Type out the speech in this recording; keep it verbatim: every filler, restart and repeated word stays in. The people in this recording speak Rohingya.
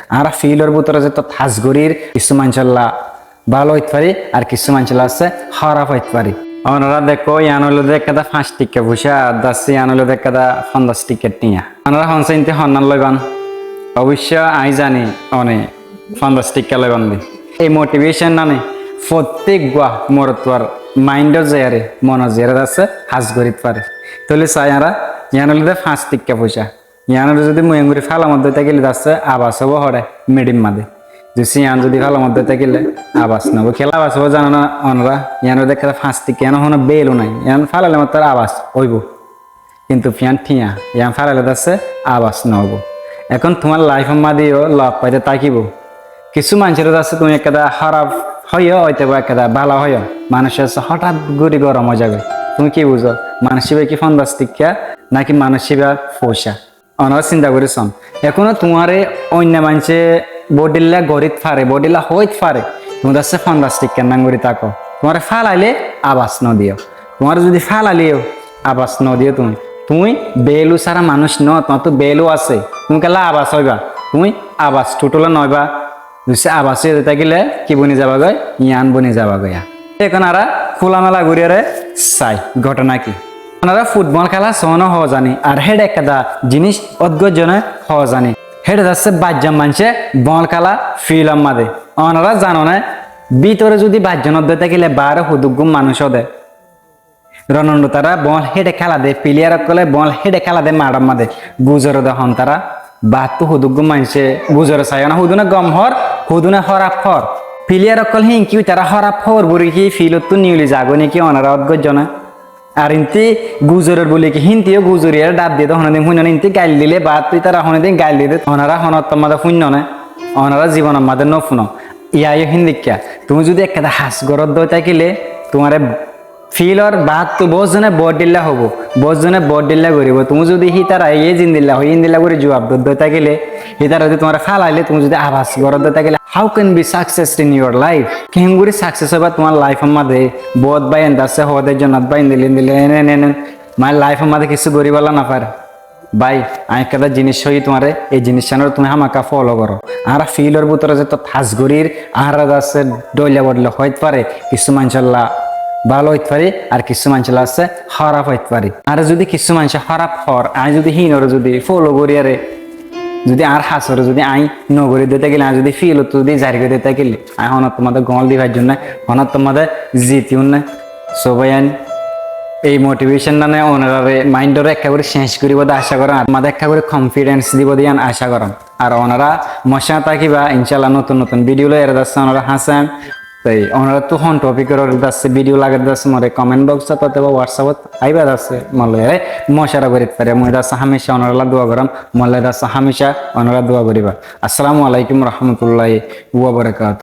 Añára fílor bútore zeto has gorír, kissú maincólla bála óit fari, ar kissú maincólla asé hóraf óit fari. Onorá dekó, yián óilde ekkán fañs tikka foicá, dasé yián óilde ekkán fonzaic tikka tiañ. Onorá hon sainté honnán loibán? Oboicco aññí zani one fonzaic tikka loibán de. Ei motivation nani fottíggua morottuar maindot zaiyaré, monot zaiyaré dasé has gorít fare. Tóile sai añára, yián óilde fañs tikka foicá. Yiánore zudi mui enggori fála modde tákile dasé abas óibo hoçé, miçir madé. Zudi yián zudi fála modde tákile abas noóibo. Kiyólla abas óibo zano ná onorá? Yiánore dekká fañs tikka, yián honó belu nái. Yián fálaile mattor abas óibo. Kintu fián tiañ, yián fálaile dasé abas noóibo. Ehón tuáñr laifor madé yó lof faite tákibo. Kissú maincóre dasé tuñí ekkán hóraf hoiyó, óitoba ekkán bála hoiyó. Manúic asé hótat gorí gorom ói zagói. Tuñí ki buzó? Manúic íba ki fonzaic tikka náki manúic íba foicá? Onorá sinta gorí són. Ehón tuáñre oinno maincé bodilla gorít fare, bodilla hoóit fare, tuñí dasé fonzaic tikka nán gorí táko. Tuáñre fálaile abas nodiyó. Tuáñre zudi fálaileyó abas nodiyó tuñí. Tuñí belu sára manúic noó, tuáñttu belu asé. Tuñí kiyólla abas óiba? Tuñí abas thuthola noóiba. Zudi abas ói tákile ki boni zaba goi? Yián boni zaba goi. Ehón añára kúlamela goríyaré sai góthona ki. Onorá futbol kéla soóno hoó zani, ar héçe ekkán jiníc ótgóijjone hoó zani. Héçe dasé baijjon maincé bol kéla fílor madé. Onorá zanoné, bútore zudi baijjon ódde tákile baáre hoduggún manúic óde. Ronondu tará bol héçe kéla de, piliyar ókkole bol héçe kéla de maçor madé. Guzore de hon tará, baáttu hoduggún maincé guzore saiyó ná, hodúne gom hoór, hodúne hóraf hoór. Piliyar ókkol híin ki tará hóraf hoór buli ki fílottú niuli zagói né ki onorá ótgóijjone? Ar inti guzoror buli ki hínti yó guzoriyaré dhaf diyé de honódin fúinno né, inti gail dile baáttu itará honódin gail diyé de onorá honóttor madé fúinno né, onorá zibonor madé nófuno. Yá yó híndikka, tuñí zudi ekkán has goródde tákile tuáñre fílor baáttu boóut zone boóut dhílla hoibó, boóut zone boóut dhílla goríbo. Tuñí zudi hítara yé zendilla hoiyé endilla gorí zuab dodde tákile, hítara zudi tuáñre fálaile, tuñí zudi abas goródde tákile, how can be success in your life? Keéngorí success óiba tuáñr laifor madé? Boóut báiyain de asé hoóde, Jonnot báiyain dile endilla, enen enen, mane laifor madé kissú goríbolla nofare. Bái, aññí ekkán jiníc hoiyí tuáñre, ei jiníccánore tuñí hámaká follow goró. Añára fílor bútore zeto has gorír, añára dasé dhoilla bodhoilla hoóit fare, kissú maincólla bála óit fari, ar kissú maincólla asé hóraf óit fari. Añára zudi kissú maincé hóraf hoór, aññí zudi híinore zudi follow goríyaré, zudi añár hasore zudi aññí nogorí de tákile, aññí zudi fílottú zudi zari gorí de tákile, aññí honóttor madé gom di faijjum né, honóttor madé zitiyum né. So báiyain, ei motivation nane onoráre maindore ekká gorí change goríbo de acá gorom, ar madé ekká gorí confidence dibo de yián acá gorom. Ar onorá mocára tákiba, incállah notun notun video loi eré dasé onorá hañsé. Toi onoráttu hon topic or dasé video lage dasé more comment box ot otóba WhatsApp ot aiba dasé, molloi eré mocára gorí fare. Mui dasé hámica onorálla dua gorom, molloi dasé hámica onorá dua goríba. Assalamu alaikum warahmatullahi wabarakatuh.